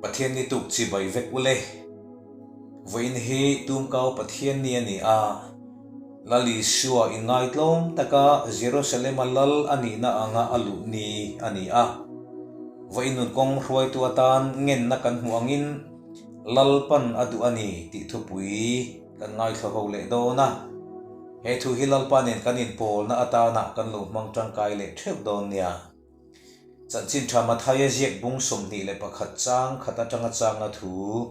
Pathian ni tuk chibai vek ule. Vawiin hi Tumkau Pathian ni a ni a, Lal Isua inngaitlawm taka Jerusalem-a lal a nihna anga a luh ni a ni a. Vawiin nun kawng hruaitu atan ngenna kan hmuh angin Lalpan a duh a ni tih thupui kan ngaithla ho leh dawn a. He thu hi Lalpa nen kan inpawlna atana kan lo hmang tangkai leh theuh dawn nia. Chanchin tha Mathaia ziak bung 21 chang khat atanga changa thu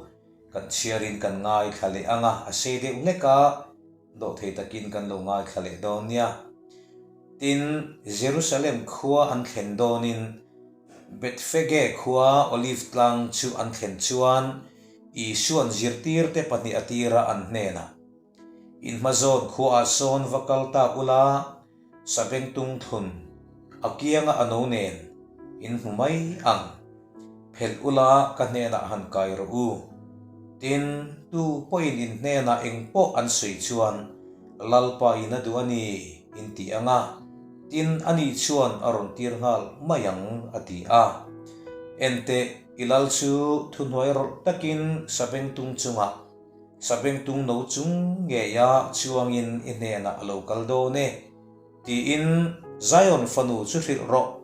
kan chhiarin kan ngaithla leh ang a, a sei deuh hlek a, dawhthei takin kan lo ngaithla leh dawn nia. Tin, Jerusalem khua an thlen dawnin Bethphage khua Olive tlang chu an thlen chuan Isua'n zirtirte pahnih a tira an hnenah, Inhmazawn khuaah sawn va kal ta ula, Sabengtung thlun a kianga a no nen in hmu mai ang. Phelh ula ka hnenah han kai rawh u. Tin, tu pawhin in hnenah eng pawh an sawi chuan Lalpa in a duh a ni in ti ang a, tin ani chuan a rawn tir nghal mai ang a ti a. Enteh, i lal chu thuhnuai rawlh takin Sabengtung chungah Sabengtung no chung ngeia chuangin i hnenah a lo kal dawn e, tiin Zion fanu chu hrilh rawh,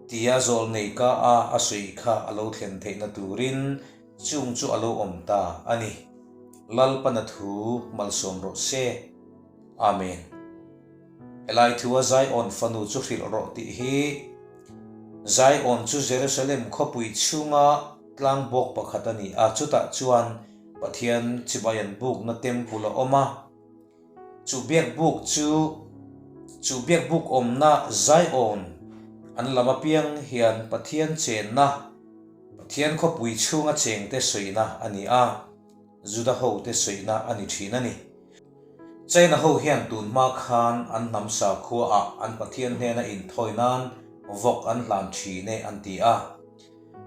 tia zawlnei ka a a sawi kha a lo thlen theihna turin chung chu a lo awm ta a ni. Lalpana thu malsawm rawh se. Amen. Helai thua Zion fanu chu hrilh rawh tih hi Zion chu Jerusalem khawpui chhunga tlang bawk pakhat a ni a, chutah chuan Pathian chibai an bukna temple a awm a. Chu biak buk chu chu biak buk awmna Zion an lam apiang hian Pathian chenna, Pathian khawpui chhunga chengte sawina a ni a, Juda hote sawina a ni thin a ni. China ho hian tun hma khan an hnam sakhua ah an Pathian hnena inthawi nan vawk an hlan thin e an ti a.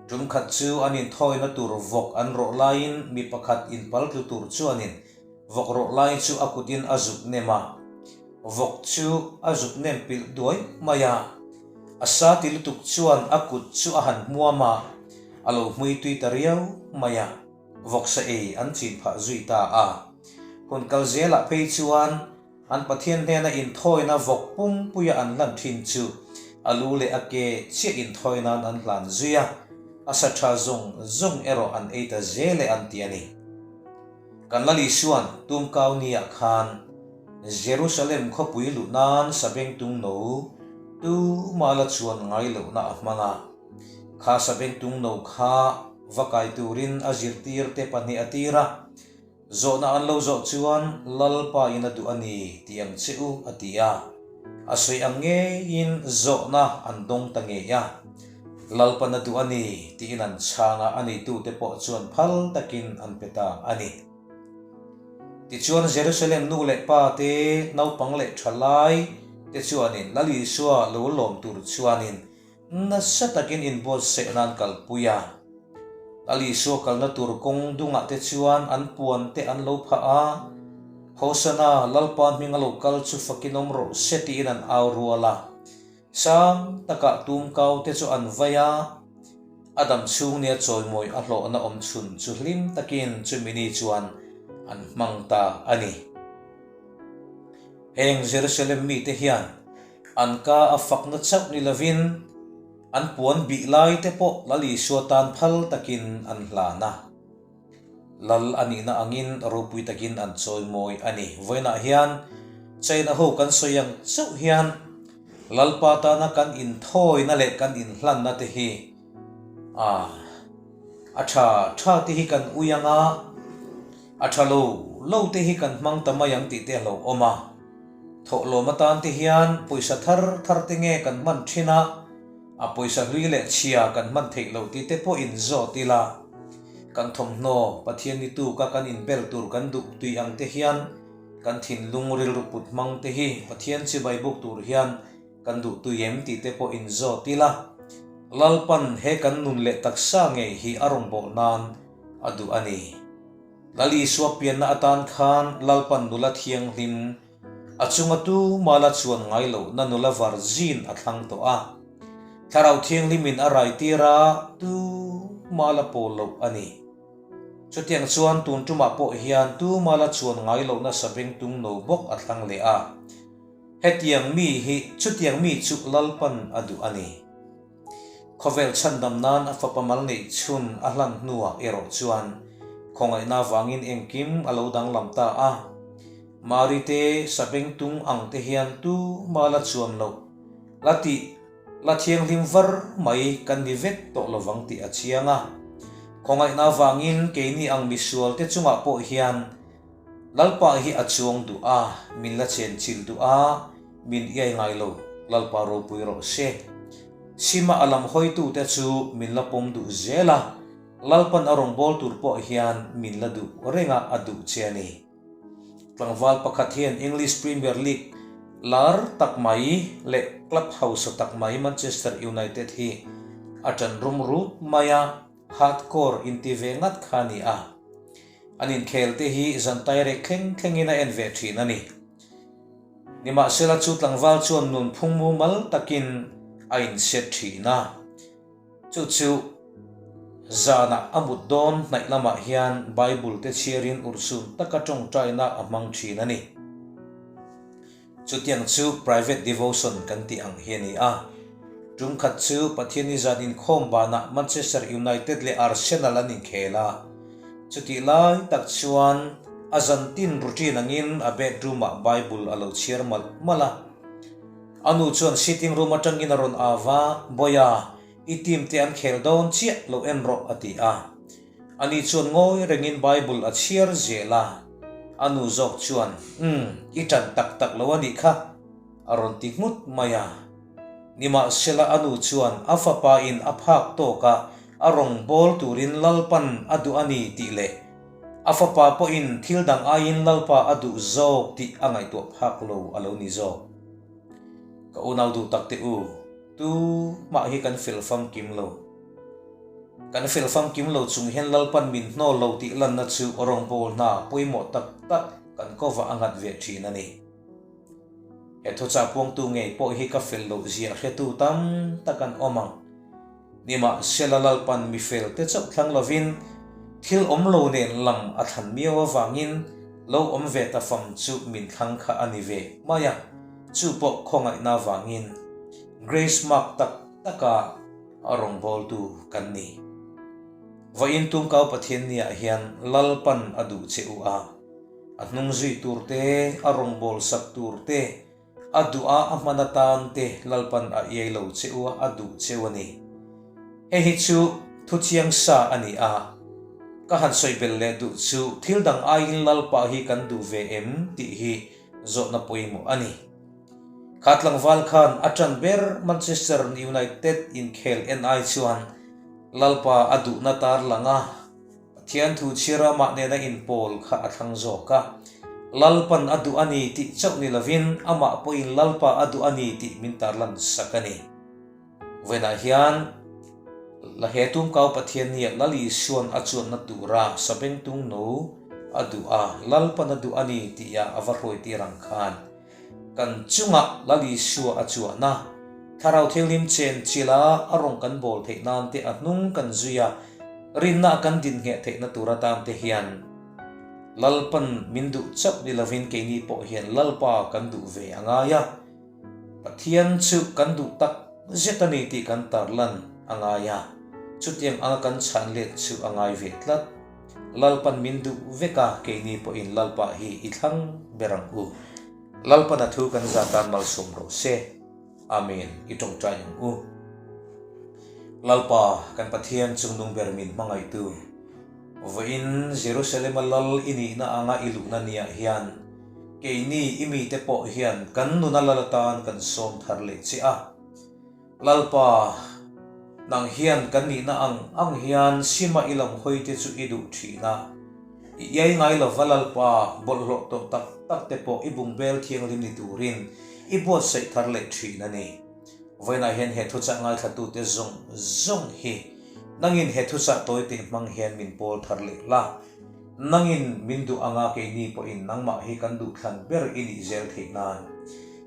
Tum khat chu an inthawina tur vawk an rawh laiin mi pakhat inpal tlu tur chuanin vawk rawh lai chu a kutin a zuk nem a. Vawk chu a zuk nem pilh duai mai a. A sa ti lutuk chuan a kut chu a han hmuam a, a lo hmui tui ta riau mai a. Vawksa ei an chin phah zui ta a. Hun kal zelah phei chuan an Pathian hnena inthawina vawk pumpuia an hlan thin chu a lu leh a ke chiah inthawi nan an hlan zui a, a sa tha zawng zawng erawh an ei ta zel e an ti a ni. Kan Lal Isua'n tumkau niah khan Jerusalem khawpui luh nan sabengtung no tumah la chuan ngai lohna a hmang a. Kha sabengtung no kha va kai turin a zirtirte pahnih a tir a, zawhna an lo zawh chuan Lalpa in a duh a ni tih ang che u a ti a, a sawi ang ngeiin zawhna an dawng ta ngei a, Lalpan a duh a ni tiin an chhang a, a neitute pawh chuan phal takin an pe ta a ni. Tichuan Jerusalem nu leh pa te, naupang leh thalai te chuanin Lal Isua lo lawm tur chuanin Nasa takin inbuatsaih nan kalpui a. Lal Isua kalna tur kawng dungah te chuan an puan te an lo phah a, Hosana, Lalpa hming a lo kal chu fakin awm rawh se tiin an au rual a. Sang takah tumkau te chu an vai a, a dam chhung nia chawimawi a hlawhna awm chhun chu hlim takin chumi ni chuan an hmang ta a ni. Heng Jerusalem mite hian an ka a fakna chauh ni lovin an puan bih lai te pawh Lal Isua tan phal takin an hlan a. Lal a nihna angin ropui takin an chawimawi a ni. Vawiinah hian China ho kan sawi ang chauh hian Lalpa tana kan inthawina leh kan inhlanna te hi a a tha tha te hi kan ui ang a, A tha lo lo te hi kan hmang ta mai ang tih te a lo awm a. Thawhlawm atan te hian pawisa thar thar te nge kan hman thin a, a pawisa hlui leh chhia kan hman theih loh tih te pawh in zawt ila. Kan thawmhnaw Pathian ni tuka kan inbel tur kan duh tui ang te hian kan thinlung rilru put hmang te hi Pathian chibai buk tur hian kan duh tui em tih te pawh in zawt ila. Lalpan he kan nun leh taksa ngei hi a rawn bawh nan a duh a ni. Lal Isua pianna atan khan Lalpan nula thianghlim a chunga tu mala chuan ngai loh na nula var zin a thlang tawh a. Thlarau Thianghlimin a rai tir a, tu ma la pawl loh a ni. Chutiang chuan tun tumah pawh hian tuma la chuan ngai lohna sabengtung no bawk a thlang leh a. Hetiang mi hi chutiang mi chu Lalpan a duh a ni. Khawvel chhandam nan a fapa mal neih chhun a hlan hnuah erawh chuan khawngaihna vangin engkim a lo danglam ta a. Mari te sabengtung ang te hian tuma la chuan loh la tih La thianghlim var mai kan ni vek tawh lovang tih a chiang a. Khawngaihna avangin keini ang misual te chungah pawh hian Lalpa hi a chuang duh a, min la chen chilh duh a, min iai ngai lo, Lalpa ropui rawh se. Sima a lam hawitute chu min la pawm duh zel a, Lalpan a rawngbâwl tur pawh hian min la duh reng a, a duh che a ni. Tlangval pakhat hian English Premier League lar tak mai leh club hausa tak mai Manchester United hi a ṭan rum rut mai a, hardcore inti ve ngat kha a ni a. An inkhel te hi zan tairek thleng thlengin a en ve ṭhin a ni. Nimahsela chu tlangval chuan nunphung mumal takin a inset ṭhin a. Chu chu zanah a mut dawn hnaih lamah hian Bible te chhiarin urhsun taka tawngtaina a hmang thin a ni. Chutiang chu private devotion kan tih ang hi a ni a. Tum khat chu Pathianni zan inkhawm banah Manchester United leh Arsenal an inkhel a. Chutih lai tak chuan a zantin routine angin a bedroom-ah Bible a lo chhiar malh malh a. A nu chuan sitting room atangin a rawn au va, Bawia, i team te an khel dawn chiah lo en rawh a ti a. Ani chuan ngawi rengin Bible a chhiar zel a. A nu zawk chuan, Umm, i tan tak tak lo a nih kha, a rawn ti nghut mai a. Nimahsela a nu chuan a fapa in a phak tawk a, a rawn bawl turin Lalpan a duh a ni tih leh a fapa pawhin thil dang aiin Lalpa a duh zawk tih a ngaihtuah phak lo a lo ni zawk. Ka unau duh tak te u, tu mah hi kan fel famkim lo. Kan fel famkim lo chung hian Lalpan min hnawl lo tih lanna chu rawngbâwl hna pawimawh tak tak kan kovah a nghat ve thin a ni. He thuchah puangtu ngei pawh hi ka fel loh zia hretu tam tak an awm ang. Nimahsela Lalpan mi fel te chauh thlang lovin thil awm lo nen lam a thlan miau avangin lo awm ve ta fam chu min thlang kha a ni ve mai a, chu pawh khawngaihna avangin Grace mark tak taka a rawngbawltu kan ni. Vawiin Tumkau Pathianniah hian Lalpan a duh che u a, a hnung zui tur te, a rawngbâwl sak tur te, A duh a, a hman atan te Lalpan a iai lo che u a, a duh cheu a ni. Hei hi chu thu chiang sa a ni a, ka han sawi belh leh duh chu thil dang aiin Lalpa hi kan duh ve em tih hi zawhna pawimawh a ni. Kha tlangval khan a ṭan ber Manchester United inkhel en ai chuan Lalpa a duhna tarlang a, Pathian thu chhira mah nena inpawl kha a thlang zawk a. Lalpan a duh a ni tih chauh ni lovin amah pawhin Lalpa a duh a ni tih min tarlan sak a ni. Vawiinah hian la he tumkau Pathian nia Lal Isua'n a chuanna tura sabengtung no a duh a, Lalpan a duh a ni tih a va hruaitir ang khan Kan chungah Lal Isua a chuan a, Thlarau Thianghlim chen chila a rawng kan bawl theih nan te a hnung kan zui a, rinna kan din ngheh theihna tur atan te hian Lalpan min duh chauh ni lovin keini pawh hian Lalpa kan duh ve a ngai a, Pathian chu kan duh tak zet a ni tih kan tarlan a ngai a, chutiang anga kan chhan let chu a ngai ve tlat. Lalpan min duh vek a, keini pawhin Lalpa hi i thlang ber ang u. Lalpan a thu kan za tan malsawm rawh se. Amen. I tawngtai ang u. Lalpa, kan Pathian chungnung ber min hmangaihtu, vawiin Jerusalem-a lal i nihna anga i luhna niah hian keini i mite pawh hian kan nuna lal atan kan sawm thar leh che a. Lalpa, nang hian kan nihna ang ang hian sima i lam hawi te chu i duh thin a. I iai ngai lova Lalpa, bawlhhlawh tawh tak tak te pawh i bungbel thianghlim ni turin i buatsaih thar leh thin a ni. Vawiinah hian he thuchah ngaithlatute zawng zawng hi nangin he thuchah tawi teh hmang hian min pawl thar leh la. Nangin min duh anga keini pawhin nangmah hi kan duhthlan ber i nih zel theih nan.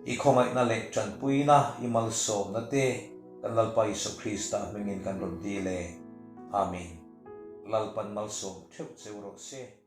I khawngaihna leh tanpuina i malsawmna te kan Lalpa Isua Krista hmingin kan rawn dil e. Amen. Lalpan malsawm theuh cheu rawh se.